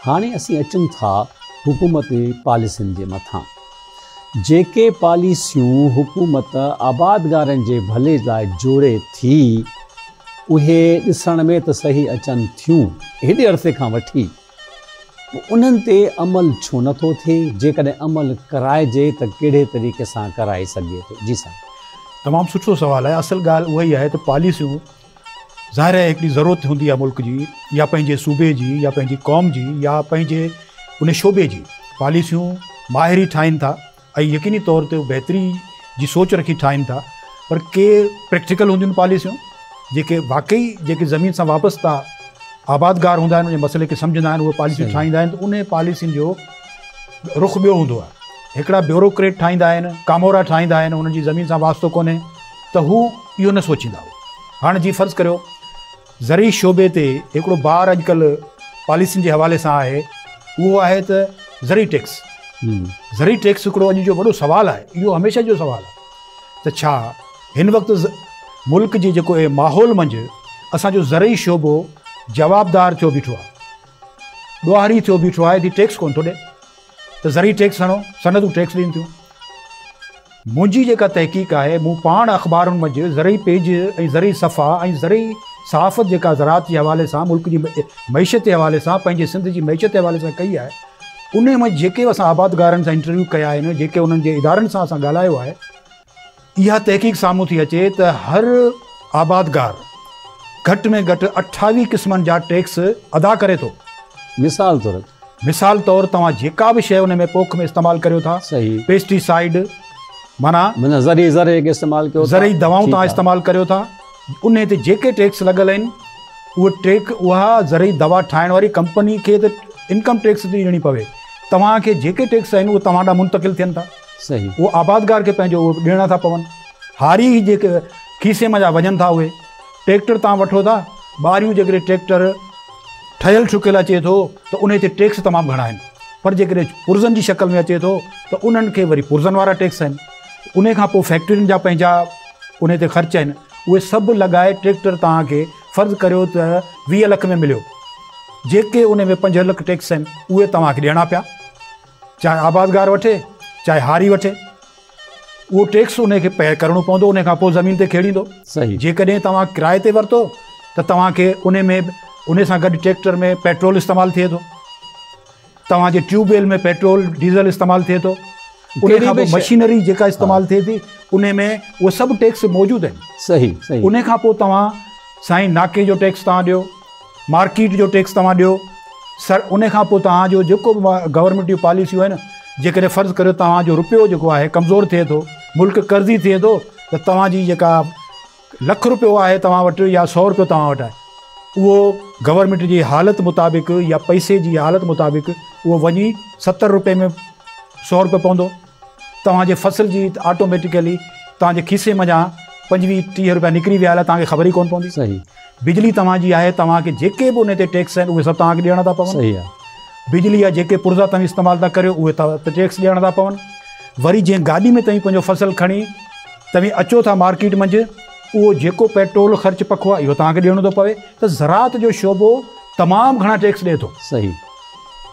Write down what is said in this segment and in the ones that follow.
هاڻي اسين اچون ٿا حڪومتي پاليسين جي مٿان. جيڪي پاليسيون حڪومت آبادگارن جي ڀلي لاء جوڙي ٿي، اهي ڏسڻ ۾ ته صحيح اچن ٿيون، هيڏي عرصي کان وٺي پوء انهن تي عمل ڇو نه ٿو ٿئي؟ جيڪڏهن عمل ڪرائجي ته ڪهڙي طريقي سان ڪرائي سگهجي ٿو؟ جي سائين. تمام سٺو سوال آهي. اصل ڳالهه اها ئي آهي ته پاليسيون ظاهر آهي هڪڙي ضرورت هوندي آهي ملڪ جي يا پنهنجي صوبي جي يا پنهنجي قوم جي يا پنهنجي ان شعبي جي پاليسيون ماهر ئي ٺاهين ٿا ۽ يقيني طور تي بهتري جي سوچ رکي ٺاهين ٿا پر ڪي پريڪٽيڪل هونديون آهن پاليسيون جيڪي واقعي جيڪي زمين سان وابسته آبادگار هوندا آهن ان مسئلي کي سمجهندا آهن اهي پاليسيون ٺاهيندا آهن ته ان پاليسين جو رخ ٻيو هوندو آهي هڪڙا بيوروڪريٽ ٺاهيندا آهن ڪامورا ٺاهيندا آهن انهن جي زمين سان واسطو ڪونهي ته هو اهو نه سوچيندا هئا. هاڻ جي فرض ڪريو زرعي شعبي تي هڪڙو بار اڄڪلهه پاليسين جي حوالي سان آهي اهو آهي ته زرعي ٽيڪس. زرعي ٽيڪس هڪڙو اڄ جو وڏو سوال آهي، اهو هميشه جو سوال آهي ته ڇا هن وقت ملڪ جي جيڪو ماحول منجهه اسان جو زرعي شعبو جوابدار ٿيو بيٺو آهي، ڏوهاري ٿيو بيٺو آهي ٿي ٽيڪس ڪونه ٿو ڏئي ته زرعي ٽيڪس هڻو، صنعتون ٽيڪس ڏين ٿيون. منهنجي جيڪا تحقيق آهي، مون پاڻ اخبارن منجهه زرعي پيج ۽ زرعي صفحا ۽ زرعي صحافت جيڪا زراعت جي حوالي سان ملڪ جي معيشت جي حوالي سان پنهنجي سنڌ جي معيشت جي حوالي سان ڪئي آهي، انهي منجهه جيڪي به اسان آبادگارن سان انٽرويو ڪيا آهن، جيڪي انهن جي ادارن سان اسان ڳالهايو آهي، اها تحقيق سامهون ٿي اچي ته هر آبادگار گهٽ ۾ گهٽ 28 قسمن جا ٽيڪس ادا ڪري ٿو. مثال طور. مثال طور توهان جيڪا به شيء ان ۾ پوک ۾ استعمال ڪريو ٿا، پيسٽي سائيڊ معنيٰ. معنيٰ زرعي زرعي کي استعمال ڪيو ٿا. زرعي دوائون توهان استعمال ڪريو ٿا، انهي تي جيڪي ٽيڪس لڳل آهن، اهي ٽيڪ اها زرعي دوا ٺاهڻ واري ڪمپني کي ته انڪم ٽيڪس ٿي ڏيڻي پوي، توهان کي جيڪي ٽيڪس آهن اهي توهان ڏانهن منتقل ٿين ٿا. صحيح. اهو آبادگار کي پنهنجو اهو ڏيڻا ٿا پون. هاري هي جيڪي کيسي منجهان وڃن ٿا اهي ٽريڪٽر تان وٺو ٿا ٻاريون جيڪڏهن ٽريڪٽر ٺهيل ٺڪيل اچي ٿو ته انهي تي ٽيڪس تمام گهڻا آهن پر جيڪڏهن پرزن جي شڪل ۾ اچي ٿو ته انهن کي وري پرزن وارا ٽيڪس آهن انهي کان پوء فيڪٽرين جا پنهنجا انهي تي خرچ آهن اهي سڀ لڳائي ٽريڪٽر توهان کي فرض ڪريو ته 20 لک ۾ مليو جيڪي انهي ۾ 5 لک ٽيڪس آهن اهي توهان کي ڏيڻا پيا. چاهي آبادگار وٺي چاهي هاري وٺي اهو ٽيڪس ان کي پي ڪرڻو پوندو ان کان پوء زمين تي کيڙيندو. صحيح. جيڪڏهن توهان ڪرائي تي ورتو ته توهان کي ان ۾ ان سان گڏ ٽريڪٽر ۾ پيٽرول استعمال ٿئي ٿو، توهان جي ٽيوب ويل ۾ پيٽرول ڊيزل استعمال ٿئي ٿو، ان کان پوء مشينري جيڪا استعمال ٿئي ٿي ان ۾ اهي سڀ ٽيڪس موجود آهن. صحيح صحيح. ان کان پوء توهان سائين ناڪي جو ٽيڪس توهان ڏيو، مارڪيٽ جو ٽيڪس توهان ڏيو سر ان کان پوء توهان جو جيڪو به گورنمينٽ جون پاليسيون آهن جيڪڏهن فرض ڪريو توهان جو روپيو جيڪو آهي ڪمزور ٿئي ٿو ملڪ قرضي ٿئي ٿو ته توهان جي جيڪا لک روپيو آهي توهان وٽ يا 100 روپيو توهان وٽ آهي اهو گورنمينٽ جي حالت مطابق يا پئسي جي حالت مطابق اهو وڃي 70 روپئي ۾ 100 روپيو پوندو. توهان جي فصل جي آٽوميٽيڪلي توهان جي کيسي منجهان 25 30 روپيا نڪري ويا الائي توهان کي خبر ئي ڪونه پوندي. صحيح. بجلي توهان جي آهي توهان کي جيڪي به ان تي ٽيڪس آهن اهي سڀ توهان کي ڏيڻا ٿا پون. صحيح آهي. بجلي جا جيڪي پرزا توهين استعمال ٿا ڪريو اهي توهان تي ٽيڪس ڏيڻا ٿا پون. وري جنهن گاڏي ۾ توهين پنهنجو فصل کڻي توهين اچو ٿا مارڪيٽ منجهه اهو جيڪو پيٽرول خرچ پکو آهي اهو توهان کي ڏيڻو ٿو پوي ته زراعت جو شعبو تمام گهڻا ٽيڪس ڏئي ٿو. صحيح.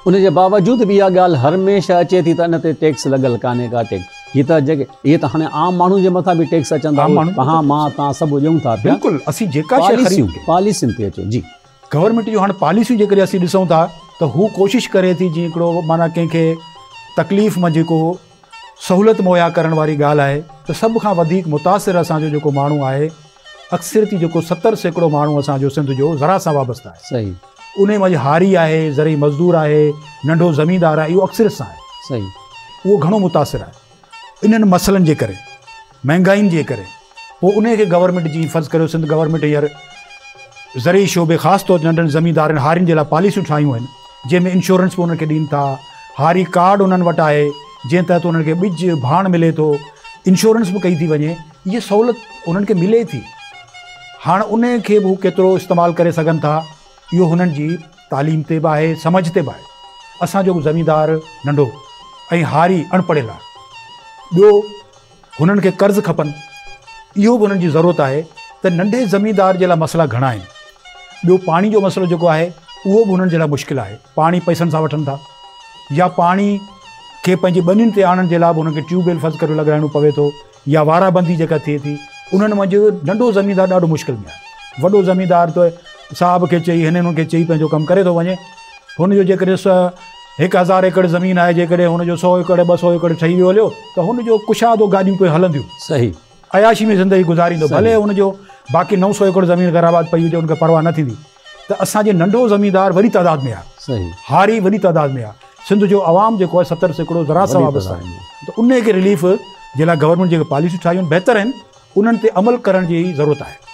ان جي باوجود به اها ڳالهه هرميشه اچي ٿي ته ان تي ٽيڪس لڳل ڪانهي ڪا ٽيڪس هي ته جيڪي اهي ته هاڻي عام ماڻهو جي مٿان به ٽيڪس اچن ٿا اهي توهان مان توهان سڀ ڏيون ٿا پيا. بلڪل اسين جيڪا شيء خريد پاليسين تي اچو جي. گورنمينٽ جون هاڻي پاليسيون جيڪڏهن اسين ڏسون ٿا ته هو ڪوشش ڪري ٿي جيئن هڪڙو معنيٰ ڪنهن کي تڪليف مان جيڪو سهولت مهيا ڪرڻ واري ڳالهه آهي ته سڀ کان وڌيڪ متاثر اسان جو جيڪو ماڻهو آهي اڪثريتي جيڪو 70% ماڻهو اسان جو سنڌ جو زراعت سان وابسته آهي. صحيح. انهي منجهه هاري آهي، زرعي مزدور آهي، ننڍو زميندار آهي، اهو اڪثريت سان آهي. صحيح. اهو گهڻو متاثر آهي انهن مسئلن جي ڪري، مهنگائين جي ڪري. پوء انهي کي گورنمينٽ جي فرض ڪريو سنڌ گورنمينٽ هينئر زرعي شعبي خاص طور ننڍن زميندارن هارين جي لاء پاليسيون ٺاهيون آهن جنهن ۾ انشورنس به انهن کي ڏين ٿا، هاري ڪارڊ انهن وٽ آهي جنهن تحت انهن کي ٻج ڀاڻ ملي ٿو، انشورنس به ڪئي ٿي وڃي. اها سهولت انهن کي ملي ٿي، هاڻ انهي کي به هو ڪيترو استعمال ڪري سگهن ٿا اهو هنن جي تعليم تي به آهي، سمجهه تي به آهي. اسان جو زميندار ننڍو ۽ هاري اڻپڙهيل آهي، ٻيو هنن کي قرض کپن، اهو به هنن جي ضرورت آهي ته ننڍي زميندار جي لاء مسئلا گهڻا آهن. ٻيو پاڻي جو مسئلو جيڪو آهي اهو به هنن جي لاء مشڪل آهي. پاڻي پئسن سان وٺن ٿا يا پاڻي کي پنهنجي ٻنين تي آڻڻ جي لاء به هنن کي ٽيوب ويل فرض ڪري لڳرائڻو پوي ٿو يا وارا بندي جيڪا ٿئي ٿي، انهن منجهه ننڍو زميندار ڏاڍو مشڪل ۾ آهي. وڏو زميندار ته صاحب کي چئي، هن هن کي چئي پنهنجو ڪم ڪري ٿو وڃي. هن جو جيڪڏهن 1000 ايڪڙ زمين آهي، جيڪڏهن هن جو 100 ايڪڙ 200 ايڪڙ ٺهي ويو هليو ته هن جو ڪشادو گاڏيون پيون هلنديون. صحيح. عياشي ۾ زندگي گذاريندو، ڀلي هن جو باقي 900 ايڪڙ زمين غير آباد پئي هجي، هن کي پرواهه نه ٿيندي. ته اسان جي ننڍو زميندار وڏي تعداد ۾ آهي. صحيح. هاري وڏي تعداد ۾ آهي. سنڌ جو عوام جيڪو آهي 70% زراعت سان وابسته آهي ته انهي کي رليف جي لاء گورنمينٽ جيڪي پاليسيون ٺاهيون آهن بهتر آهن، انهن تي عمل ڪرڻ جي ضرورت آهي.